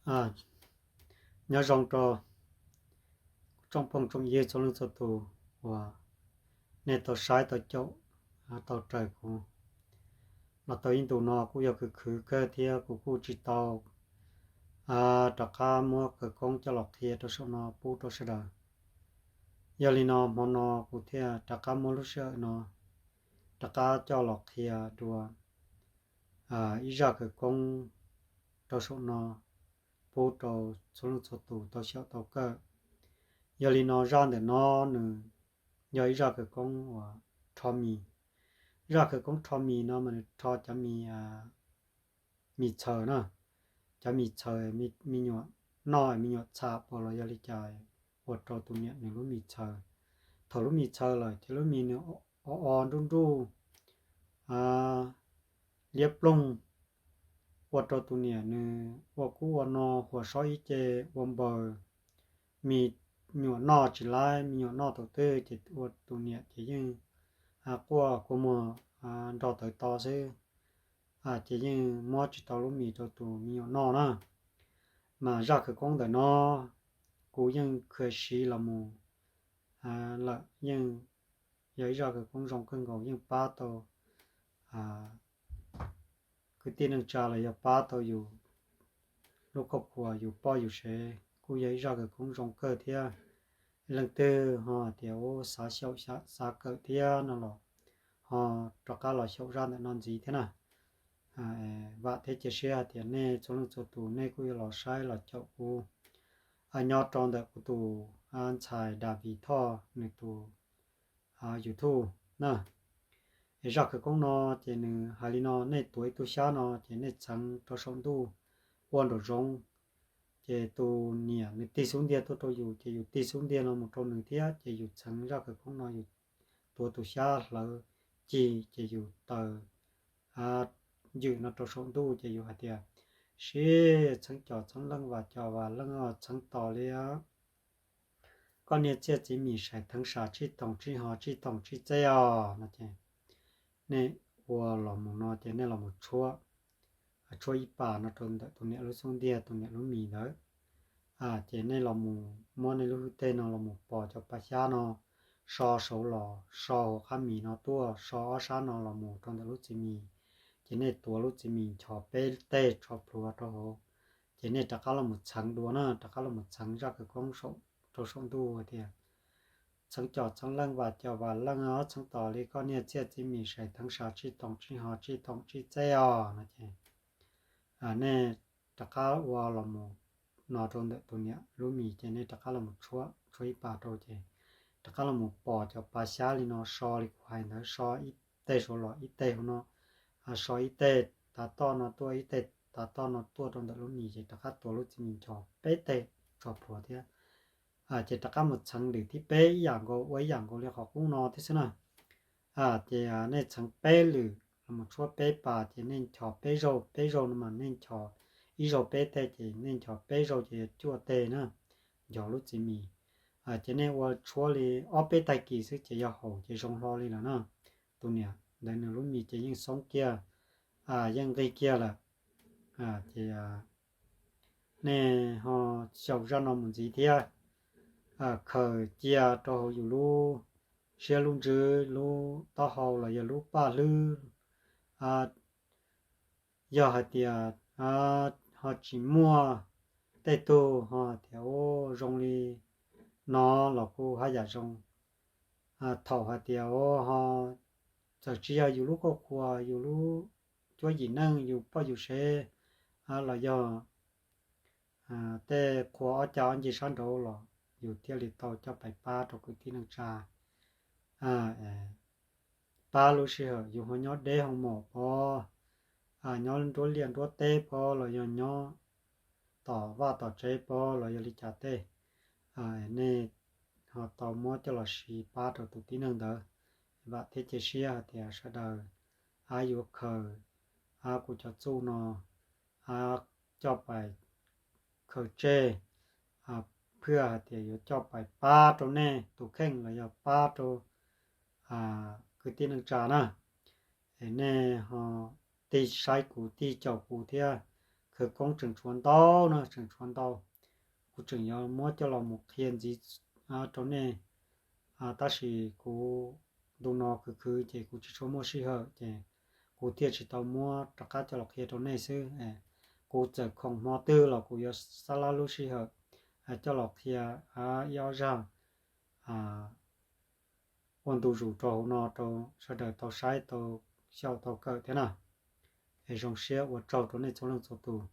Nyob zoo rau tsoom phooj tsoom ywg txhua leej txhua tus uas nej tau saib tau caum tau raws kuv los tau ib ntus no kuj yog khwv khwv kawg thiab kuv kuj tsis tau rov qab muab khawv koob coj los qhia rau saum no pub rau sawv daws. Yog li no hmo no kuv thiaj rov qab muab lub sij hawm no rov qab coj los qhia dua ib zaj khawv koob rau saum no pub rau txhua leej txhua tus tau xyaum tau kawm. Yog li no zaj ntawm no nws yog ib zaj khawv koob uas rho mis. Zaj khawv koob rho mis no mas nws rho cov mis, mis txhaws na, cov mis txhaws, me nyuam noj me nyuam txham pom los yog li cas ua rau tus niam nws lub mis txhaws. Thaum lub mis txhaws lawm ces lub mis nws o o nruj nruj liab ploog, ua rau tus niam nws ua kub ua no huas sob ib ce ua npaws, me nyuam noj tsis laib, me nyuam noj thaum twg ces ua tus niam ces yeej quaj kua muag nrog tawv to xwb, ces yeej muab tsis tau lub mis rau tus me nyuam noj na. Mas zaj khawv koob ntawm no kuv yeej khwv siv los mus lawm, yeej yog ib zaj khawv koob zoo kawg nkaus, yeej pab tau kwv tij neej tsa los yog pab tau yus lub khuab khuas yus poj yus sev, kuj yog ib zaj khawv koob zoo kawg thiab. Leej twg ho tias u xav xyaum xav kawm thiab no los ho rov qab los xyaum zaj ntawm no ntxiv thiab na. Vam thiab cia siab hais tias nej txhua leej txhua tus nej kuj yuav los saib los caum kuv nyob rau ntawm kuv tus ntxhais Daviv Thoj nws tus YouTube na. Es zaj khawv koob no ces nws hais li no: nej tuav ib tug xyab no ces nej txheev rau saum ntuj ua nraum zoov, ces tus niam nws tig xub ntiag tuaj rau yus ces yus tig xub ntiag no mus rau nws thiab, ces yus txheev zaj khawv koob no, yus tuav tus xyab hlawv cig ces yus taws ywm no rau saum ntuj ces yus hais tias: Sib txheeb cos txheeb leej, vam cos vam leej, txheeb tos li koj niag txiaj txiv mis saim theev sam tsij toom tsij hos tsij toom tsij txeb os no ces nej ua los mus no ces nej los mus tshuab, tshuab ib pas no rau ntawm tus niam lub xub ntiag tus niam lub mis ntawd. Ces nej los mus muab nej lub hwj teg no los mus pos cov pas xyab no, so saud los so hauv qab mis no tuaj, so ob sab no los mus rau ntawm lub txiv mis, ces nej tuav lub txiv mis nchos peb teg tso plhuav rau hauv, ces nej rov qab los mus txheev dua na, rov qab los mus txheev zaj khawv koob rau saum ntuj tias: Txheeb cos txheeb leej, vam cos vam leej, txheeb tos li koj niag txiaj txiv mis saim theev sam tsij toom tsij hos tsij toom tsij txeb os no ces nej rov qab ua los mus no rau ntawm tus niam lub mis ces nej rov qab los mus tshuab, tshuab ib pas rau ces rov qab los mus pos cov pas xyab li no, so li kuv hais ntawd, so ib teg saud los ib teg hauv no, so ib teg tav toj no tuaj, ib teg tav toj no tuaj rau ntawm lub mis, ces rov qab tuav lub txiv mis nchos peb teg tso plhuav thiab. Ces rov qab mus txheev lwm thib peb ib yam nkaus, ua ib yam nkaus li qhov qub no thiab xwb na. Ces nej txheev peb lwm los mus tshuab peb pas, ces nej nchos peb zaug, peb zaug no mas nej nchos ib zaug peb teg, ces nej nchos peb zaug ces yog cuaj teg na, nchos lub txiv mis. Ces nej ua tshuab li ob peb tag kis xwb ces yog haum ces zoo hlo li lawm na. Tus niam ntawd nws lub mis ces yeej xoob kiag, yeej nqig kiag lawm. Ces nej ho xyaum zaj no mus ntxiv thiab, khaws cia rau hauv yus lub siab lub ntsws, lub taub hau los yog lub paj hlwb. Yog hais tias ho tsis muaj tej tug ho tias u zoo li no los kuj haj yam zoo. Thaum hais tias u ho txawm tsis yog yus lub khuab khuas, yus lub cuab yim neej, yus poj yus sev los yog tej qhua ob cag ob ncig sab nraud los yus thiaj li tau coj pais pab rau kwv tij neej tsa. Pab lub sij hawm yus ho nyob deb hoo mom pov, nyob nruab liaj nruab teb pov los yog nyob tom vaj tom tsev pov los yog li cas tej, nej ho tau muab coj los siv pab rau tus tib neeg ntawd. Vam thiab cia siab hais tias sawv daws yuav khaws kuv cov txuj no coj pais khaws tseg, phiaj hais tias yuav coj pais pab rau nej tus kheej los yog pab rau kwv tij neej tsa na. Es nej ho tig saib kuv tig caum kuv thiab Khawv koob tseem tshuav ntau na, tseem tshuav ntau. Kuv tseem yuav muab coj los mus qhia ntxiv rau nej, tab sis kuv ntu no khwv khwv ces kuv tsis tshua muaj sij hawm ces kuv thiaj tsis tau muab rov qab coj los qhia rau nej xwb. Kuv txawm khoom hmo twg los kuv yuav xab lab lub sij hawm coj los qhia ib ob zaj ua ntu zus rau hauv no rau sawv daws tau saib, tau xyaum, tau kawm thiab na. Es zoo siab ua tsaug rau nej txhua leej txhua tus.